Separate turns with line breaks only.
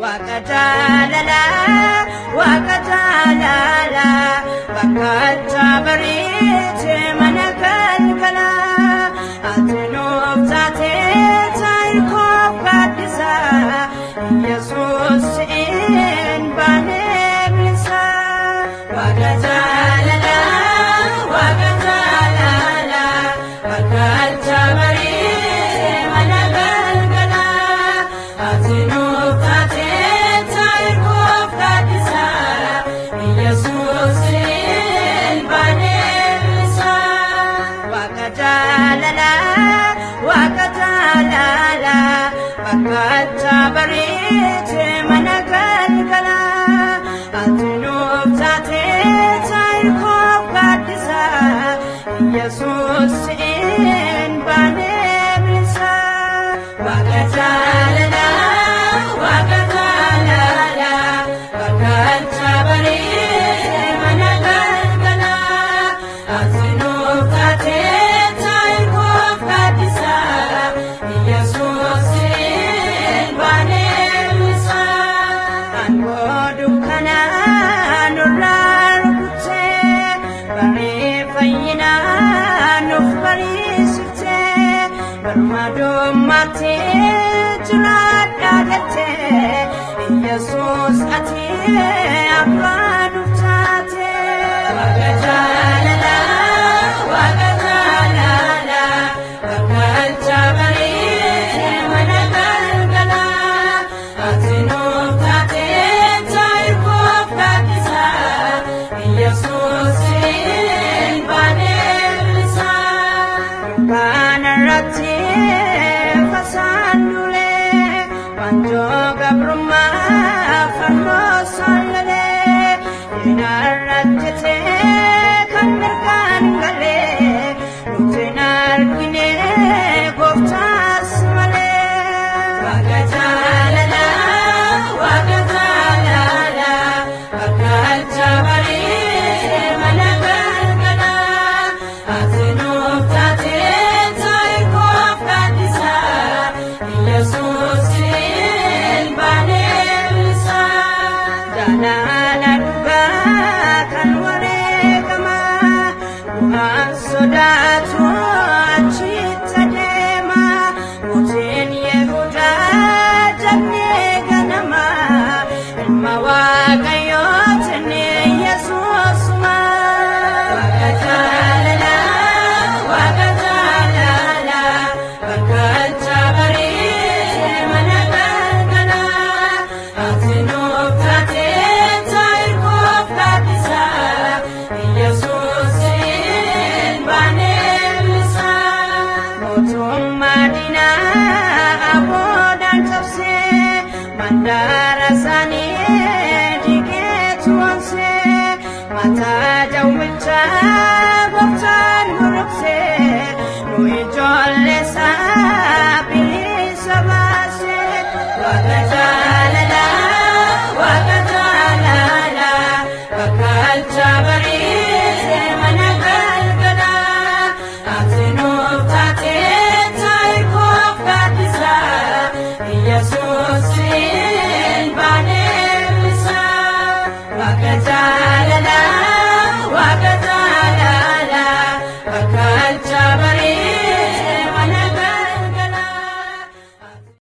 Waaqa jaalalaa, Waaqa jaalalaa, bakkalcha bareechee mana galgalaa. Ati nuuf taatee taayikoof gaaddisaa, Yesuus siin baanee bilisaa. Waaqa jaalalaa, Waaqa jaalalaa, bakkalcha bareechee mana galgalaa. Ati nuuf taatee taayikoof gaaddisaa, Yesuus siin baanee bilisaa. Waaqa jaalalaa, Waaqa jaalalaa, bakkalcha bareechee mana galgalaa. Ati nuuf taatee taayikoof gaaddisaa, Yesuus siin baanee bilisaa. Waaqa jaalalaa, Waaqa jaalalaa, bakkalcha bareechee mana galgalaa. Ati nuuf taatee taayikoof gaaddisaa, Yesuus siin baanee bilisaa. Aangoo dukkanaa nurraa rukuttee, barii fayyinaa nuuf bariisiftee, birmadummaatti jiraadhaa jettee, Yesuus ati abbaa nuuf taate. Waaqa jaalalaa, Waaqa jaalalaa, bakkalcha bareechee mana galgalaa. Ati nuuf taatee taayikoof gaaddisaa, Yesuus siin baanee bilisaa. Dunkaana irratti fasaan dulee, waanjoo gabrummaa fannoo saallalee, diina irratti kan mirgaan galee, nuti hin argine gooftaas malee. Waaqa jaalalaa, Waaqa jaalalaa, bakkalcha bareechee mana galgalaa. Ati nuuf taatee taayikoof gaaddisaa, Yesuus siin baanee bilisaa. Jaalala dhugaa kan wareegamaa, bu'aan sodaatu achitti adeema. Mootiin Yihudaa jabnee ganamaa, ilma Waaqayyootiin Yesuusuma. Waaqa jaalalaa, Waaqa jaalalaa, bakkalcha bareechee mana galgalaa. Ati nuuf taatee taayikoof gaaddisaa, Yesuus siin baanee bilisaa. Mootummaa diinaa aboodaan cabsee, mandara isaanii diigeetu onsee, mataa jawwichaa gooftaan buruqsee, nu ijoollee isaa bilisa baasee. Waaqa jaalalaa, Waaqa jaalalaa, bakkalcha bareechee mana galgalaa. Ati nuuf taatee taayikoof gaaddisaa, Yesuus siin baanee bilisaa. Waaqa jaalalaa.